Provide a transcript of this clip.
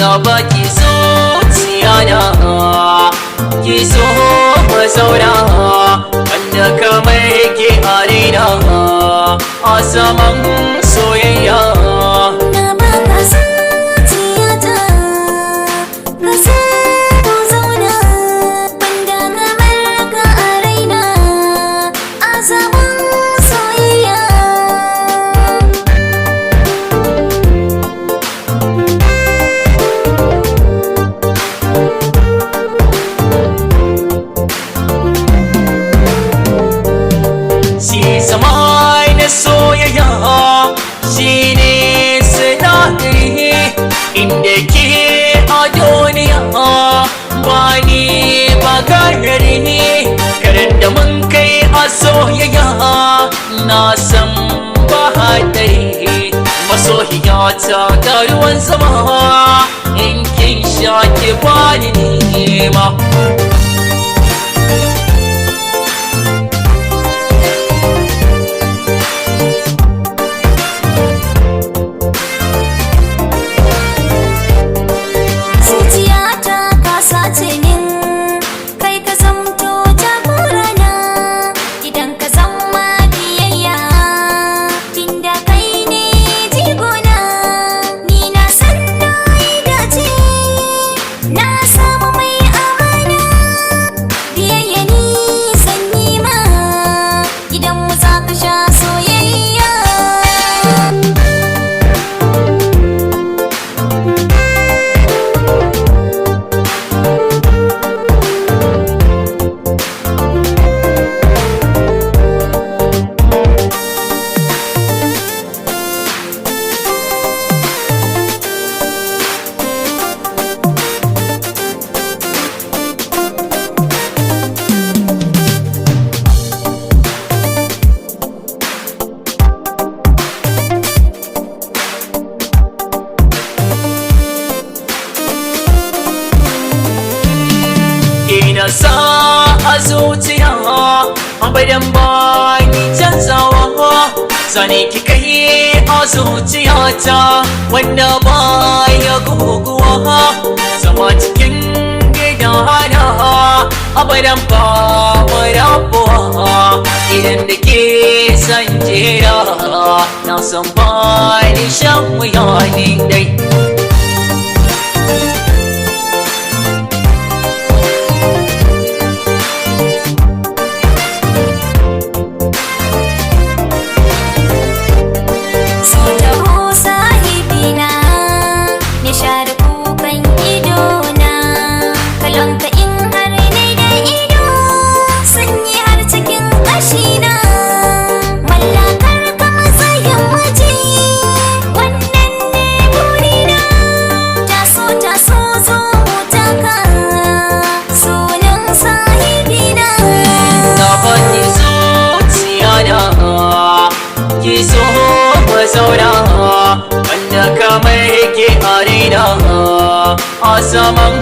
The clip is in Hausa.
Na baki zuciya na, ki so mu zauna, wanda kamar ke a raina a saman soyayya. Na baka zuciyata, ka so mu zauna, banda kamar ka a raina a zaman soyayya. Shi zama na soyayya shi ne sinadari, inda ke a duniya ba ni ba garari. Karan da mun kai a soyayya na san ba hadari. Masoyiya ta ga ruwan zama, in kin sha ki bani nema. Zuciyata ka sace min, kai ka zamto jagorana, idan ka zama biyayya, tunda kai ne jigona. Ni na san na yi dace, na samu mai amana, biyayya ni zan yi ma, idan mu za ka sha soyayya. Ina sa a zuciya abadan ba ni canzawa, zane ki kai a zuciyata wanda ba ya guguwa. Zama cikin gidana abadan ba mu rabuwa, idan da ke san jera na san ba ni shan wuya ni dai. So taho sahibina, na share kukan idona, kallonka in har nai da ido, sanyi har cikin ƙashina. Mallakar ka matsayin miji, wannan ne burina. Taso taso zo mu taka, sunan sahibina. Na baki zuciya na, ki so mu zauna, wanda kamar ke a raina a saman